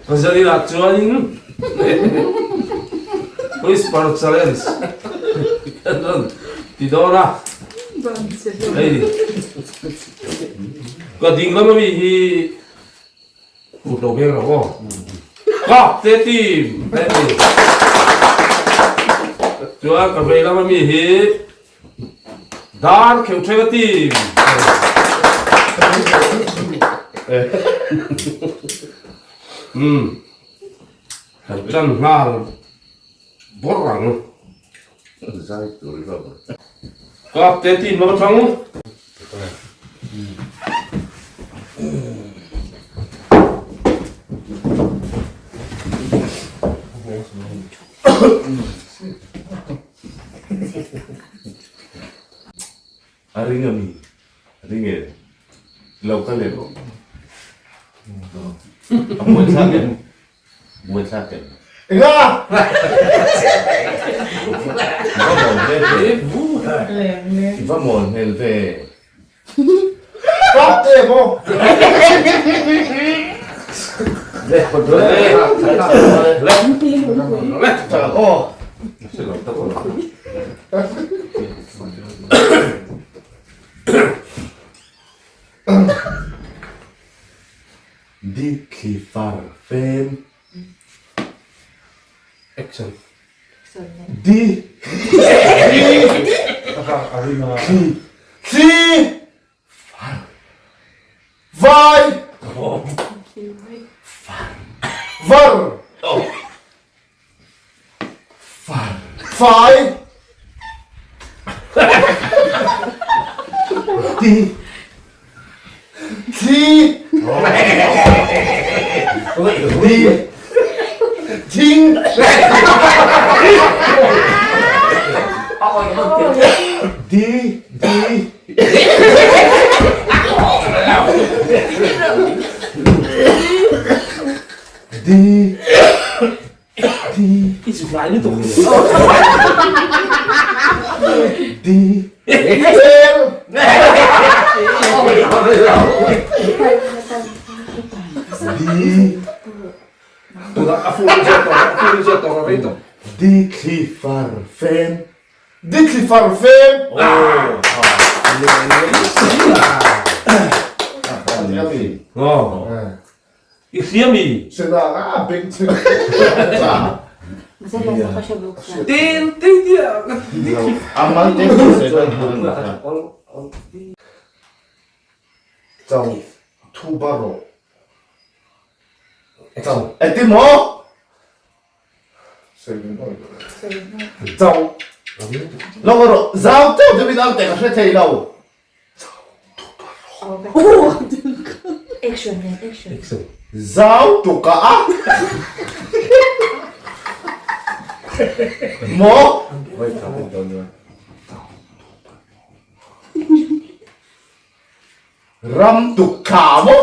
Zanina chuanin Whisper Challenge kan rawn ti dawn a, hei ka ding lam ami hi kut lo beng rawh aw, kap te team te a ni, chuan ka vei lam ami hi Dar kheuh ṭheng a ti. Umm kan ṭan nghal bawrh ang. Kap te team lam aṭang. A ring a mi? A ring e. Lo kal em? A buai thlak em? Buai thlak em? Enga! I va mawl hmel ve. I va mawl hmel ve. Kap te maw? Le, le, le, le, Aw. Di thli far fen. Action. Di Thli Thli Vai Var Fai Di Thli Di Thing Di Di Di Di I zu ngai lutuk. Di Tel Di Tunah a full in ziak tawh a full in ziak tawh a rei tawh. Di thli far fen. Di thli far fen. I hria mi? Sena a beng cheng. Tel te dia. Amal te Chau thu ba ro. Chau. Engtin maw? Chau. Lo rawh, zau deuh deuh in ang teh ka hre thei lo. Action man, action. Zau tuk ah a. Maw? Ram tuk thla maw?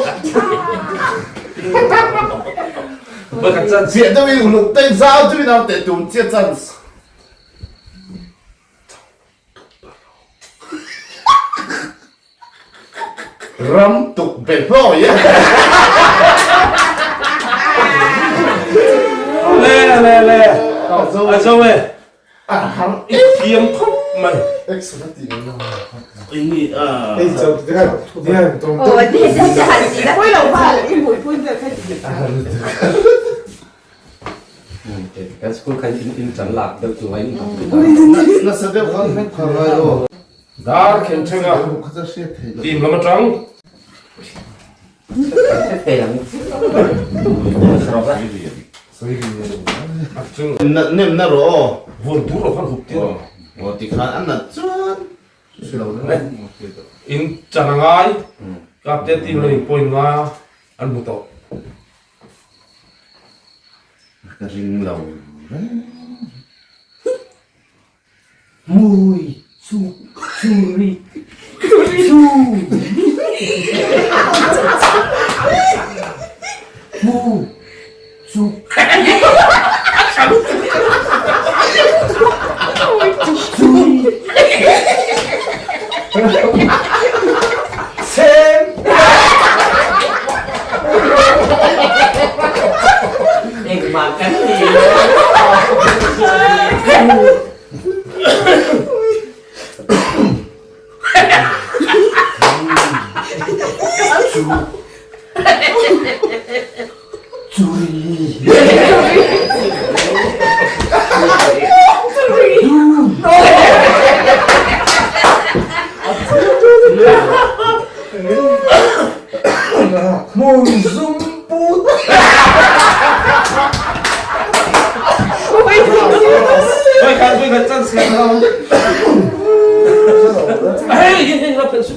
Ziah deuh in uluk te zau deuh in ang teh tun chiah chance. Ram tuk be hlawi e. Le le le. A zo e. I thiam khawp mai. Kan school khan in in chan lak deuh chu ngai in Nasa deuh khan kha ngai aw. Dar khen thenga team lam atang. Nem na rawh aw. Vuan tur lo khan hup tir. Aw ti khan an nat chuan. In chan a ngai. Kap te team lo in point nga an hmu tawh. Ka ring lo reng. Mui chu churi chu mu chu chui. Same. Engmah kan ti lo. Hmun zum put. Voi khat voi khat chan siang lo. Hey, hey, hey, la pensu.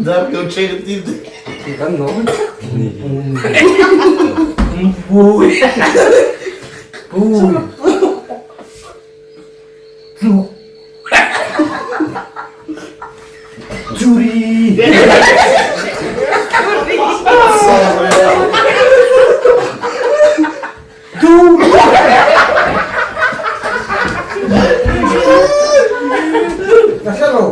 Dar kau chen ti. Kan no. Pui. Pui. Chu. Churi. Tu. Ka hre lo.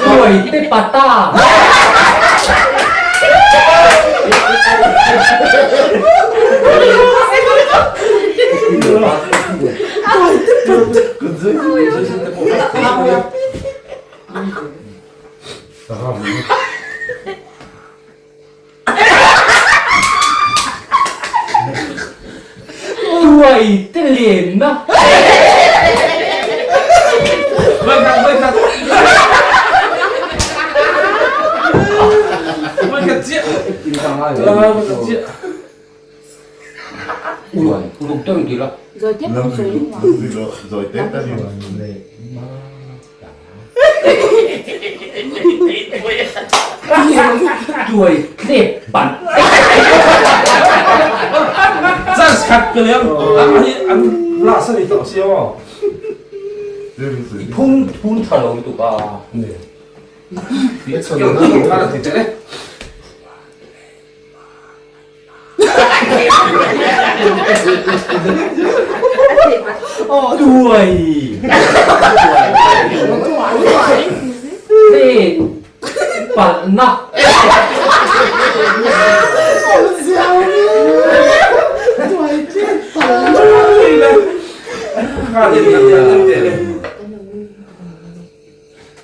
Tuai te pata. Tuai te lenna. Voi khat voi khat. Voi khat chiah. Voi khat chiah. Uluk deuh ti la. Rồi tiếp con số nhưng mà. Rồi tiếp ta đi. Tuai tlep pan. Chance khat ka liam. Hi an last ani tawh si aw. Phung phun tha lo lutuk a. Tuai tlep palhna.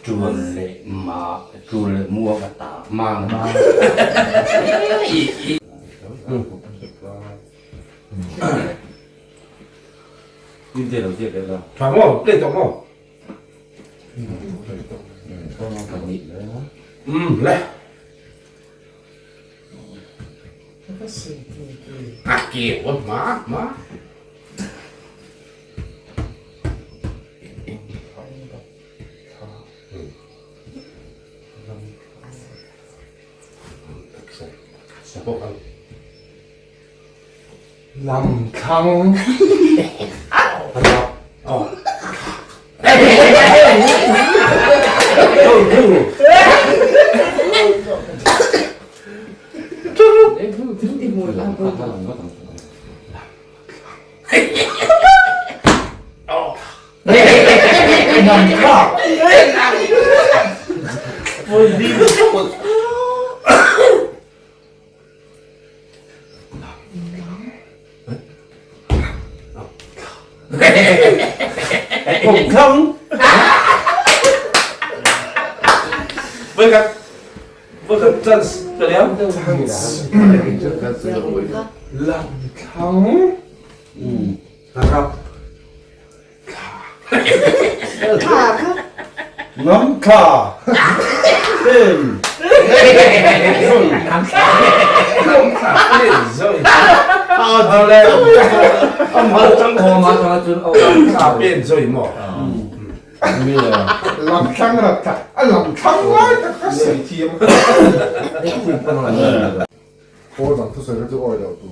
Ṭual leh ma ṭul leh muak a ta mang ma. Ṭha maw? Play tawh maw? Le. A keu a hma hma. Lam thlang. Voi khat chance ka liam. Lam thlang. Rap. Lam thla. Em. Lam thlang rap thla. A lam thlang lai tak ka sawi thiam. Kawl dang thusawi kha chu awi lo tu.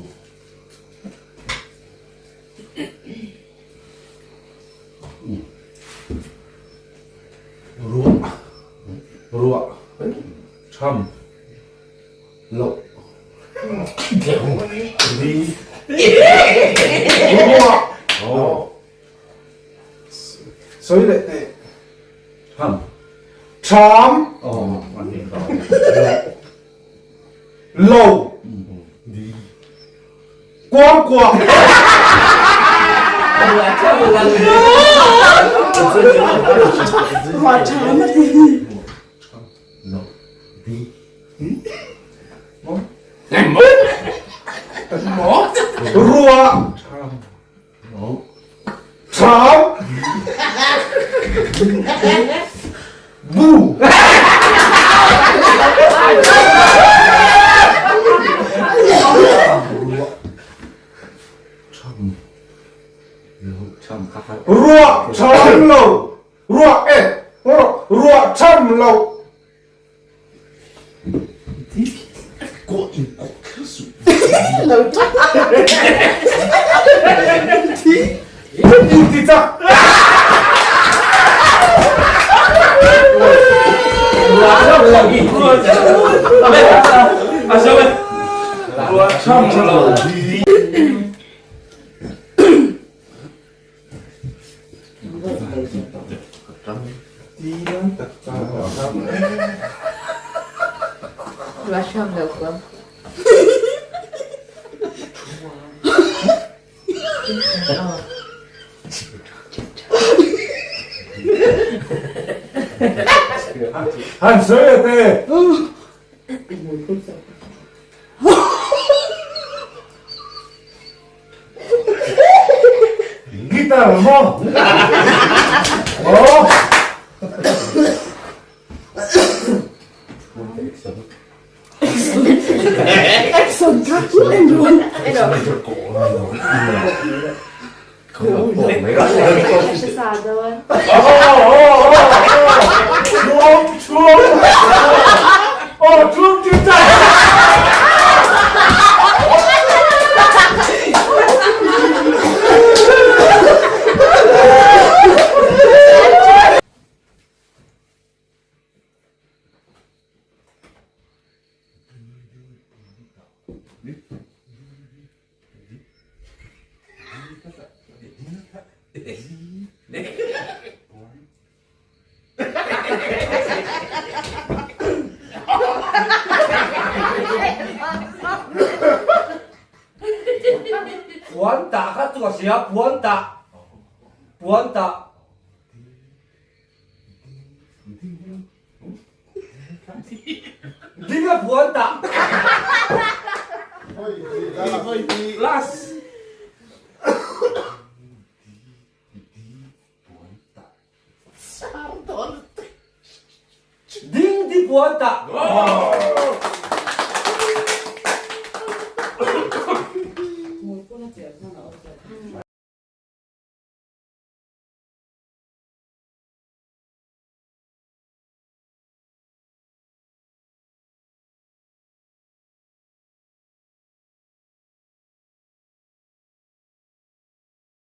Ruah ruah tham loh ri ruah sawi leh teh tham tham lo kuang kuang. Ruah Ṭham Bu Ruah ṭham lo Ruah eh ruah ṭham lo. Han sawi leh teh. Guitar maw? Aw. Puan tah kha chu ka hria, puan tah, puan tah. Ding a puan tah. Last. Ding di puan tah.